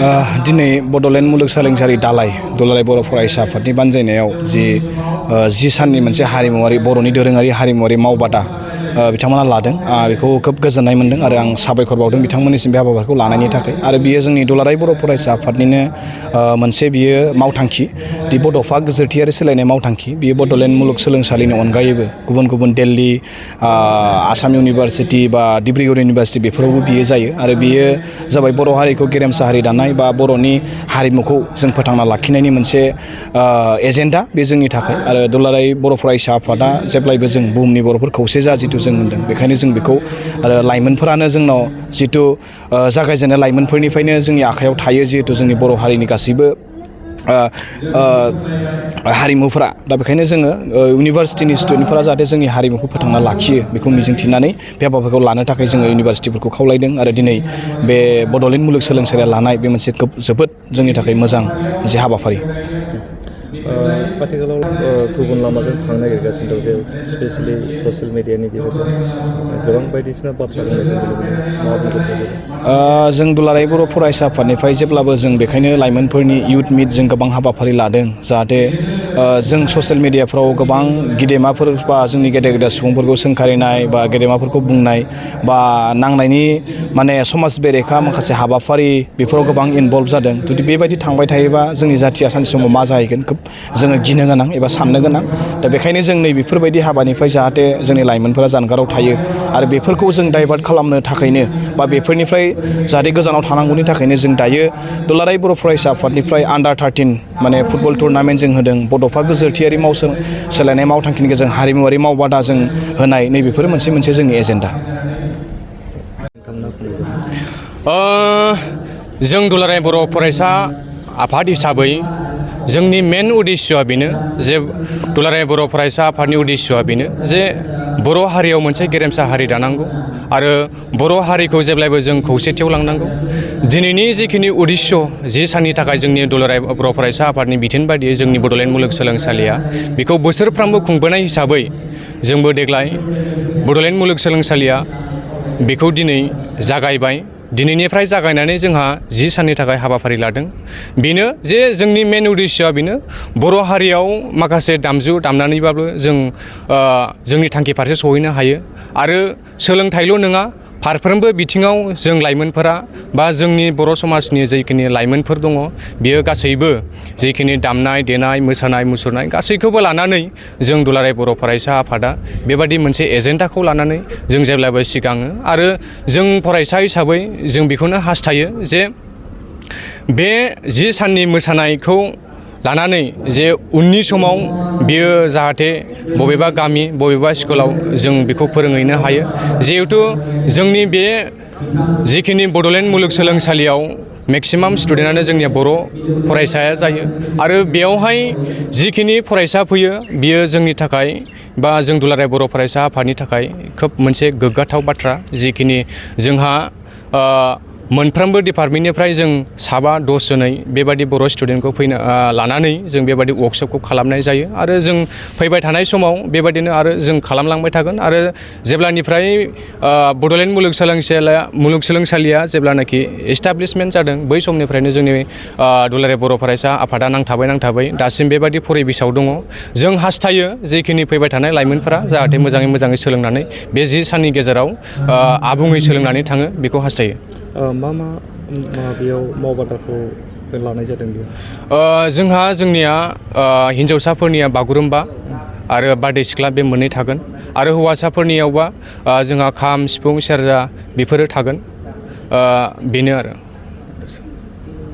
दिनै बड'लेण्ड मुलुगसोलोंसालि दुलाराय बर' फरायसा आफादनि बानजायनायाव जि साननि मोनसे हारिमुवारि बर'नि दोरोङारि हारिमुवारि मावबादा बिथांमोना लादों बेखौ खोब गोजोननाय मोनदों आरो आं साबायखर बावदों बिथांमोननिसिम बे हाबाफारिखौ लानायनि थाखाय आरो बियो जोंनि दुलाराय बर' फरायसा आफादनिनो मोनसे बियो मावथांखि दि बड'फा गोजोरथियारि सोलायनाय मावथांखि बियो बड'लेण्ड मुलुगसोलोंसालिनि अनगायैबो गुबुन दिल्ली आसाम इउनिभारसिटि बा डिब्रुगड़ इउनिभारसिटि बेफोरावबो बियो जायो आरो बियो जाबाय बर' हारिखौ गेरेमसा हारि दानाय बा बर'नि हारिमुखौ जों फोथांना लाखिनायनि मोनसे एजेन्डा बे जोंनि थाखाय आरो दुलाराय बर' फरायसा आफादा जेब्लायबो जों बुहुमनि बर'फोर खौसे जा जिथु जों मोनदों बेखायनो जों बेखौ आरो लाइमोनफोरानो जोंनाव जिथु जागायजेननाय लाइमोनफोरनिफ्रायनो जोंनि आखायाव थायो जिहेतु जोंनि बर' हारिनि गासैबो हारिमुफोरा दा बेखायनो जोङो इउनिभारसिटिनि स्टुडेन्टफोरा जाहाथे जोंनि हारिमुखौ फोथांना लाखियो बेखौ मिजिंथिनानै बे हाबाफारिखौ लानो थाखाय जोङो इउनिभारसिटिफोरखौ खावलायदों आरो दिनै बे बड'लेण्ड मुलुगसोलोंसालिया लानाय बे मोनसे जोबोद जोंनि थाखाय मोजां मोनसे हाबाफारि। आथिखालाव गुबुन लामाजों थांनो नागिरगासिनो दं जे स्पेसियेलि ससियेल मिडियानि गेजेरजों गोबां बायदिसिना बाथ्रा बुंनायखौ नुनो मोनो मा बुंगोन जों दुलाराय बर' फरायसा आफादनिफ्राय जेब्लाबो जों बेखायनो लाइमोनफोरनि इउथ मिट जों गोबां हाबाफारि लादों जाहाथे जों ससियेल मिडियाफ्राव गोबां गेदेमाफोर बा जोंनि गेदेर सुबुंफोरखौ सोंखारिनाय बा गेदेमाफोरखौ बुंनाय बा नांनायनि माने समाज बेरेखा माखासे हाबाफारि बेफोराव गोबां इनभल्भ जादों जुदि बेबायदि थांबाय थायोबा जोंनि जाथिया सानसे समाव मा जाहैगोन खोब जोङो गिनो गोनां एबा साननो गोनां दा बेखायनो जों नै बेफोरबायदि हाबानिफ्राय जाहाथे जोंनि लाइमोनफोरा जानगाराव थायो आरो बेफोरखौ जों डाइभार्ट खालामनो थाखायनो बा बेफोरनिफ्राय जाहाथे गोजानाव थानांगौनि थाखायनो जों दायो दुलाराय बर' फरायसा आफादनिफ्राय अंडार-13 माने फुटबल टुर्नामेन्ट जों होदों बड'फा गोजोरथियारि सोलायनाय मावथांखिनि गेजेरजों हारिमुवारि मावबादा जों होनाय नैबेफोर मोनसे जोंनि एजेन्डा। जों दुलाराय बर' फरायसा आफाद हिसाबै जोंनि मेन उद्देश्यआ बेनो जे दुलाराय बर' फरायसा आफादनि उद्देश्यआ बेनो जे बर' हारियाव मोनसे गेरेमसा हारि दानांगौ आरो बर' हारिखौ जेब्लायबो जों खौसेथियाव लांनांगौ। दिनैनि जिखिनि उद्देश्य जि साननि थाखाय जोंनि दुलाराय बर' फरायसा आफादनि बिथोन बायदियै जोंनि बड'लेण्ड मुलुगसोलोंसालिया बेखौ बोसोरफ्रामबो खुंबोनाय हिसाबै जोंबो देग्लाय बड'लेण्ड मुलुगसोलोंसालिया बेखौ दिनै जागायबाय। दिनैनिफ्राय जागायनानै जोंहा 10 साननि थाखाय हाबाफारि लादों। बेनो जे जोंनि मेन उद्देश्यआ बेनो बर' हारियाव माखासे दामजु दामनानैबाबो जों जोंनि थांखि फारसे सहैनो हायो आरो सोलोंथाइल' नङा फारफ्रोमबो बिथिङाव जों लाइमोनफोरा बा जोंनि बर' समाजनि जिखिनि लाइमोनफोर दङ बियो गासैबो जिखिनि दामनाय देनाय मोसानाय मुसुरनाय गासैखौबो लानानै जों दुलाराय बर' फरायसा आफादा बेबादि मोनसे एजेन्डाखौ लानानै जों जेब्लाबो सिगाङो आरो जों फरायसा हिसाबै जों बेखौनो हास्थायो जे बे 10 साननि मोसानायखौ लानानै जे उननि समाव बियो जाहाथे बबेबा गामि बबेबा स्कुलाव जों बेखौ फोरोंहैनो हायो जिहेथु जोंनि बे जिखिनि बड'लेण्ड मुलुगसोलोंसालियाव मेक्सिमाम स्टुडेन्टआनो जोंनिया बर' फरायसाया जायो आरो बेयावहाय जिखिनि फरायसा फैयो बियो जोंनि थाखाय बा जों दुलाराय बर' फरायसा आफादनि थाखाय खोब मोनसे गोग्गाथाव बाथ्रा जिखिनि जोंहा मोनफ्रोमबो डिपार्टमेन्टनिफ्राय जों 7-10 जनै बेबादि बर' स्टुडेन्टखौ लानानै जों बेबादि वर्कशपखौ खालामनाय जायो आरो जों फैबाय थानाय समाव बेबादिनो आरो जों खालामलांबाय थागोन आरो जेब्लानिफ्राय बड'लेण्ड मुलुगसोलोंसालिया जेब्लानाखि एस्टाब्लिशमेन्ट जादों बै समनिफ्रायनो जोंनि दुलाराय बर' फरायसा आफादा नांथाबै दासिम बेबादि परिबेसाव दङ। जों हास्थायो जेखिनि फैबाय थानाय लाइमोनफोरा जाहाथे मोजाङै सोलोंनानै बे 10 साननि गेजेराव आबुङै सोलोंनानै थाङो बेखौ हास्थायो। मा बेयाव मावबादाखौ लानाय जादों बेयाव? जोंनिया हिन्जावसाफोरनिया बागुरुम्बा आरो बारदै सिख्ला बे मोननै थागोन आरो हौवासाफोरनियावबा जोंहा खाम सिफुं सेरजा बेफोरो थागोन बेनो आरो